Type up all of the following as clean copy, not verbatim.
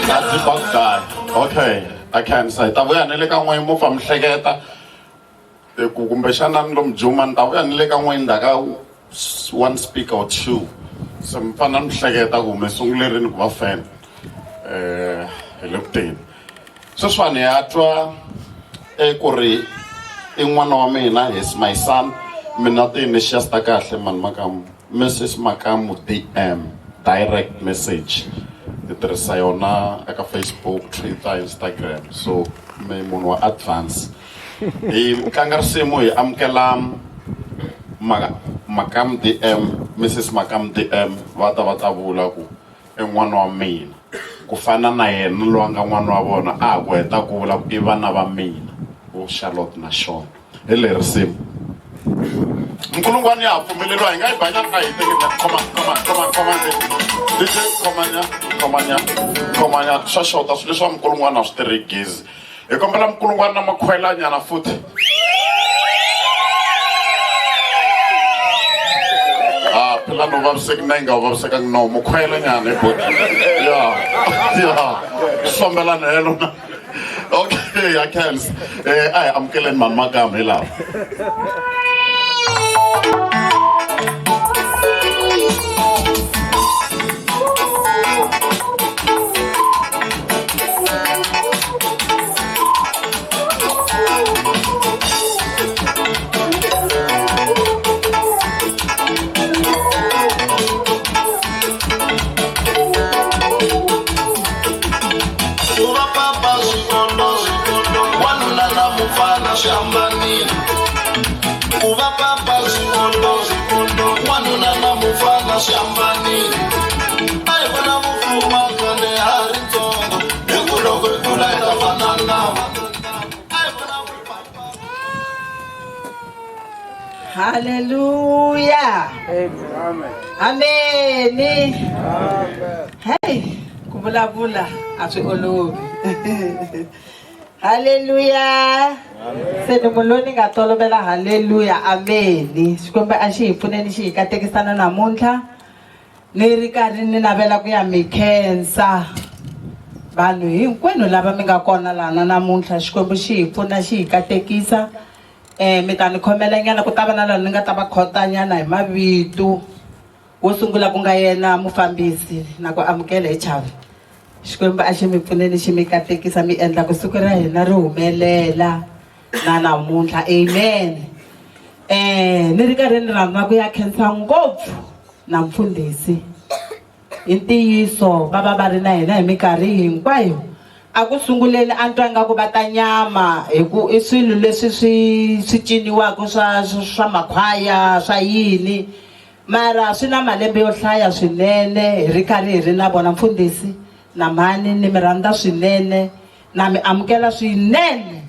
That's the box guy. Okay, I can say. Ta vuya ni le ka n'we mo fa mi hleketa ku kumbexana ni lomu juma ni ta vuya ni le ka n'we ndzhaku ka one speaker or two se mi fanele mi hleketa ku mi sungule rini ku va fan hi le ku teni sweswiwani ya twa ku ri i n'wana wa mina he's my son mina ti-initials ta kahle mani makamu Mrs Makamu DM direct message ni tirhisa yona eka Facebook, Twitter, Instagram so mi munhu wa advance hi tlanga risimu hi amukela Makamu DM Mrs Makamu DM va ta va ta vula ku i n'wana wa mina ku fana na yena loyi a nga n'wana wa vona a ha ku heta ku vula ku i vana va mina vo Charlotte na Sean hi leri risimu nkulungwani ya ha pfumeleriwa hi nga yi banyana a hi teki khoma khoma khoma khoma DJ khomanya khomanya khomanya swa xota swilo leswa minkulungwana a swi tirhi gezi hi kombela minkulungwana na makhwelanyana futhi ah phela no vaviseki na yi nga vavisekangi no mukhwelanyana hi boti ya ya sombelana helo na okay ya khensa a hi amukeleni mani makamu hi lava Ku va papa swi olovi wanuna na mufana swi hambanile ku va papa swi olovi wanuna na mufana swi hambanile a hi vona mufuma khale ha ri ntsongo hi ku loko hi kula hi ta fana na a hi vona vupapa Hallelujah. Amen. Hey, ku vulavula a swi olovi. Hallelujah. Se ni munhu loyi ni nga tolovela hallelujah amen. Xikwembu a xi hi pfuneni xi hi katekisana namuntlha. Ni ri karhi ni navela ku ya mi khensa vanhu hinkwenu lava mi nga kona lana namuntlha Xikwembu xi hi pfuna xi hi katekisa. Mi ta ni khomela nyana ku ta va na laha ni nga ta va khota nyana hi mavito wo sungula ku nga yena mufambisi na ku amukela hi chavi xikwembu a xi mi pfuneni xi mi katekisa mi endla ku siku ra hina ri humelela na namuntlha amen ni ri karhi ni rhandza ku ya khensa ngopfu na mfundhisi Hi ntiyiso va va va ri na hina hi minkarhi hinkwayo. A ku sunguleni a ni twa ingaku va ta nyama hi ku i swilo leswi swi swi ciniwaka swa swa makhwaya swa yini mara swi na malembe yo hlaya swinene hi ri karhi hi ri na vona mfundhisi na mhani ni mi rhandza swinene na mi amukela swinene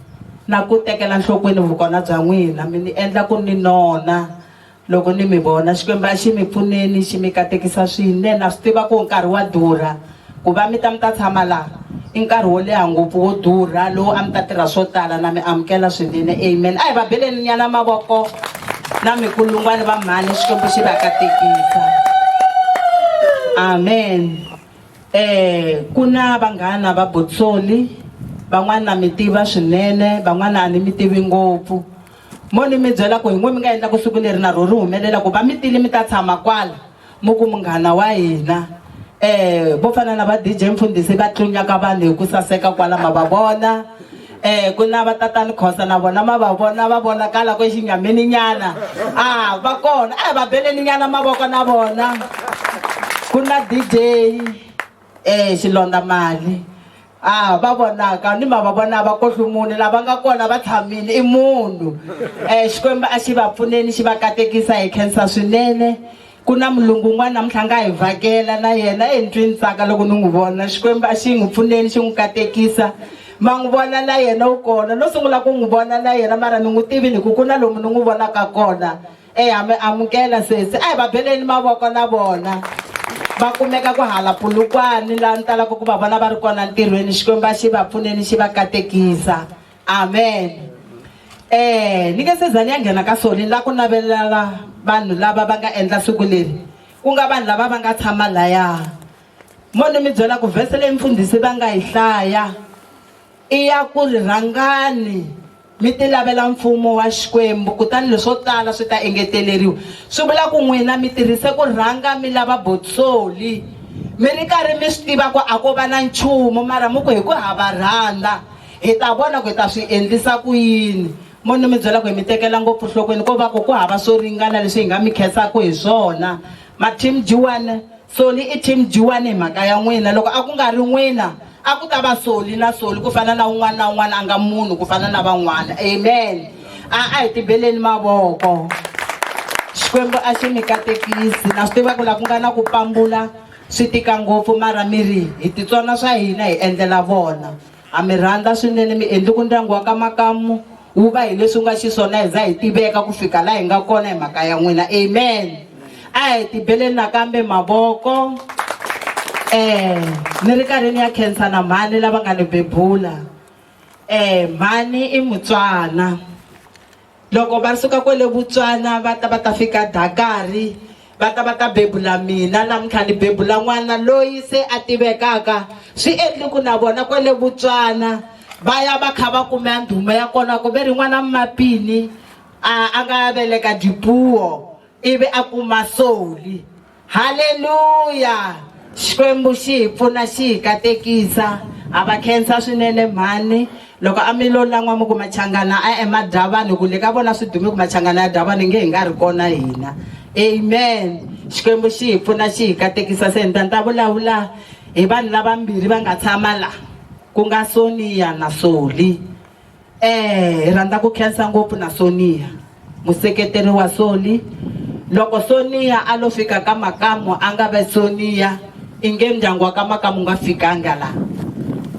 na ku tekela nhlokweni vukona bya n'wina mi ni endla ku ni nona Loko ni mi vona, Xikwembu a xi mi pfuneni, xi mi katekisa swinene. Na swi tiva ku nkarhi wa durha. Ku va mi ta mi ta tshama laha, i nkarhi wo leha ngopfu wo durha lowu a mi ta tirha swo tala. Na mi amukela swinene. Amen. A hi va beleni nyana mavoko na mikulungwani va mhani, Xikwembu xi va katekisa. Amen. Ku na vanghana va Botsoli, van'wana na mi tiva swinene, van'wana a ni mi tivi ngopfu. Mo ni mi byela ku hi n'we mi nga endla ku siku leri na ro ri humelela ku va mi tile mi ta tshama kwala mi ku munghana wa hina vo fana na va DJ Mfundhisi va tlunyaka vanhu hi ku saseka kwala ma va vona ku na va tatani Khosa na vona ma va vona va vonakala ku xinyamini nyana a va kona a hi va beleni nyana mavoko na vona ku na DJ xilondza mali A va vonaka ni ma va vona va kohlumuni lava nga kona va tshamile i munhu Xikwembu a xi va pfuneni xi va katekisa hi khensa swinene ku na mulungu un'wana namuntlha nga hi vhakela na yena e ni twi ni tsaka loko ni n'wi vona Xikwembu a xi n'wi pfuneni xi n'wi katekisa ma n'wi vona na yena u kona no sungula ku n'wi vona na yena mara ni n'wi tivi ni ku ku na lomu ni n'wi vonaka kona Eya mi amukela sesi a hi va beleni mavoko na vona va kumeka ku hala Polokwane laha ni talaka ku va vona va ri kona ntirhweni Xikwembu a xi va pfuneni xi va katekisa amen ni nge se za ni ya nghena ka swona ni la ku navelela vanhu lava va nga endla siku leri ku nga vanhu lava va nga tshama laya. Mo ni mi byela ku vhese leyi mfundhisi va nga yi hlaya i ya ku ri rhangani mi ti lavela mfumo wa Xikwembu kutani leswo tala swi ta engeteleriwa. Swi vula ku n'wina mi tirhise ku rhanga mi lava botsoli mi ri karhi mi swi tiva ku a ko va na nchumu mara mi ku hi ku ha va rhandza hi ta vona ku hi ta swi endlisa ku yini. Mo ni mi byela ku hi mi tekela ngopfu nhlokweni ko va ku ku hava swo ringana leswi hi nga mi khensaka hi swona. Ma team G1 Soli i team G1 hi mhaka ya n'wina. Loko a ku nga ri n'wina a ku ta va Soli na Soli ku fana na un'wana na un'wana a nga munhu ku fana na van'wana. Amen. A a hi tibeleni mavoko. Xikwembu a xi mi katekisi. Na swi tiva ku la ku nga na ku pambula swi tika ngopfu mara mi ri hi titsona swa hina hi endlela vona. Ha mi rhandza swinene mi endli ku ndyangu wa ka Makamu wu va hi leswi wu nga xiswona hi za hi tiveka ku fika la hi nga kona hi mhaka ya n'wina. Amen. A hi tibeleni nakambe mavoko. Eh, ni ri karhi ni ya khensa na mhani lava nga ni bebula. Eh, mhani i Mutswana. Loko va suka kwele Botswana va ta va ta fika Dakari va ta va ta bebula mina namuntlha ni bebula n'wana loyi se a tivekaka swi endli ku na vona kwele Botswana va ya va kha va kuma ndhuma ya kona ku ve ri n'wana Mapini a a nga veleka dipuo ivi a kuma Soli. Haleluya! Xikwembu xi hi pfuna xi hi katekisa. Ha va khensa swinene mhani. Loko a mi lo lan'wa mi ku Machangana a ema dya vanhu ku le ka vona swi dume ku Machangana ya dya vanhu nge hi nga ri kona hina. Amen. Xikwembu xi hi pfuna xi hi katekisa se ni ta ni ta vulavula hi vanhu lavambirhi va nga tshama la ku nga Sonia na Soli. Eh, hi rhandza ku khensa ngopfu na Sonia, museketeri wa Soli. Loko Sonia a lo fika ka Makamu a nga ve Sonia, inge ndyangu wa ka Makamu nga fikanga la.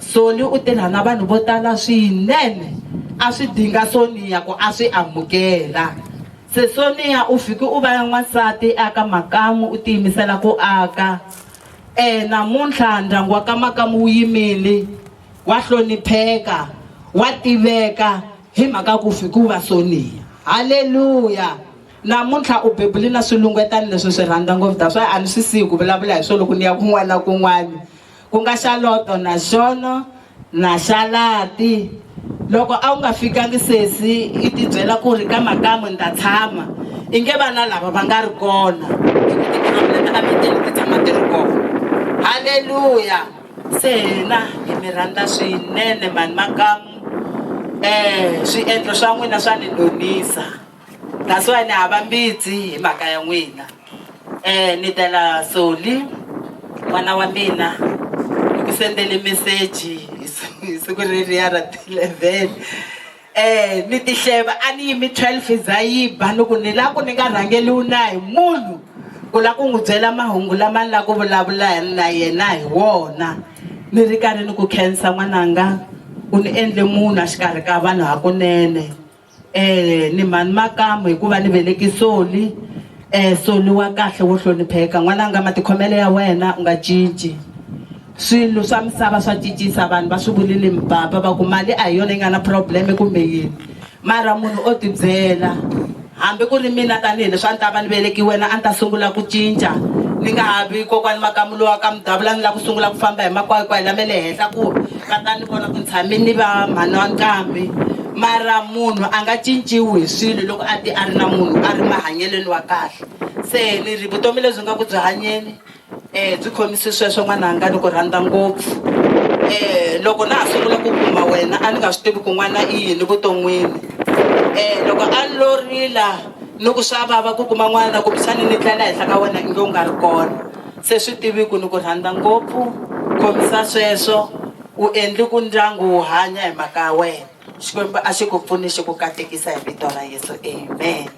Soli u tirha na vanhu vo tala swinene, a swi dinga Sonia ku a swi amukela. Se Sonia u fiki u va n'wansati aka Makamu u tiyimisela ku aka. Eh, namuntlha ndyangu wa ka Makamu wu yimile. Wa hlonipheka, wa tiveka hi mhaka ku fi ku va Sonia. Haleluya! Namuntlha u bebule na swilungwetani leswi swi rhandza ngopfu that's why a ni swi siyi ku vulavula hi swona loko ni ya kun'wana na kun'wana ku nga Xaloto na Xono na Xalati. Loko a wu nga fikangi sesi i tibyela ku ri ka Makamu ni ta tshama i nge vana lava va nga ri kona hi ku ti-problem a mitini ti tshama ti ri kona. Haleluya! Se hina hi mi rhandza swinene mhani Makamu swiendlo swa n'wina swa ni nonisa that's why ni hava mbitsi hi mhaka ya n'wina ni tela Soli n'wana wa mina ni ku sendele meseji hi siku reriya ra ti-eleven. Eh, ni tihleva a ni yimi 12 za yi ba ni ku ni la ku ni nga rhangeliwi na hi munhu ku la ku n'wi byela mahungu lama ni la ku vulavula na yena hi wona ni ri karhi ni ku khensa n'wananga u ni endle munhu a xikarhi ka vanhu hakunene eh ni mhani makamu hikuva ni veleki soli eh soli wa kahle wo hlonipheka n'wananga matikhomelo ya wena u nga cinci Swilo swa misava swa cincisa vanhu va swi vulile mipapa va ku mali a hi yona yi nga na problem kumbe yini mara munhu o tibyela hambi ku ri mina tanihileswi a ni ta va ni velekiwe wena a ni ta sungula ku cinca ni nga ha vi kokwani Makamu lowa ka Mudavula ni lava ku sungula ku famba hi makwayikwayi lama le henhla ku va ta ni vona ku ni tshame ni va mhani wa nqambi mara munhu a nga cinciwi hi swilo loko a ti a ri na munhu a ri mahanyelweni wa kahle se ni ri vutomi lebyi nga ku byi hanyeni Eh byi khomisi sweswo n'wananga ni ku rhandza ngopfu eh loko na ha sungula ku kuma wena a ni nga swi tivi ku n'wana i yini vuton'wini eh loko a ni lo rila ni ku swa vava ku kuma n'wana kumbexani ni tlela henhla ka wena inge u nga ri kona se swi tivi ku ni ku rhandza ngopfu khomisa sweswo u endli ku ndyangu wu hanya hi mhaka ya wena xikwembu a xi ku pfuni xi ku katekisa hi vito ra yesu amen.